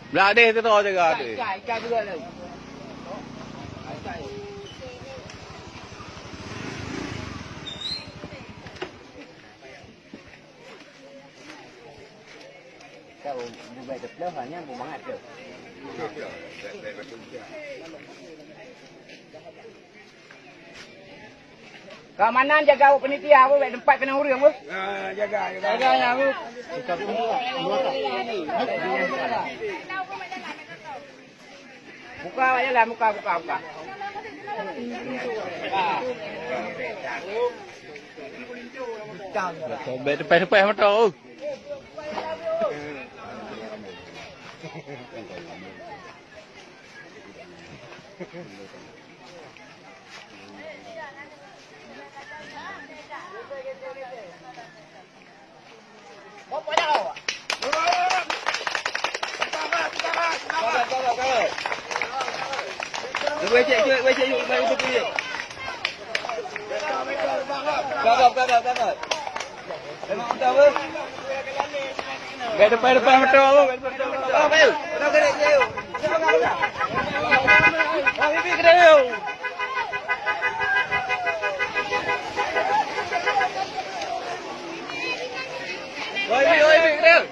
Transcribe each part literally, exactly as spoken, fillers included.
Blah deh tu jaga tu. Keamanan jaga awak panitia, awak bèk teumpat keunan ureueng, beuh. Ah, jaga, jaga. Jaga, ya, beuh. Buka awak jalan, buka, buka, buka. Sobek tepai-tepai moto. Bèk depan-depan moto, bèk depan-depan moto. Ayo, ayo. Ayo, ayo. Oi, oi, oi, oi.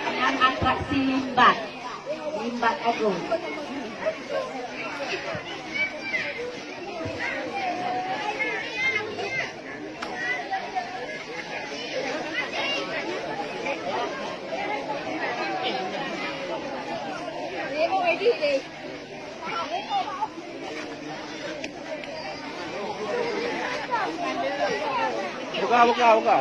Dengan atraksi limbat, limbat agung. Buka, buka, buka.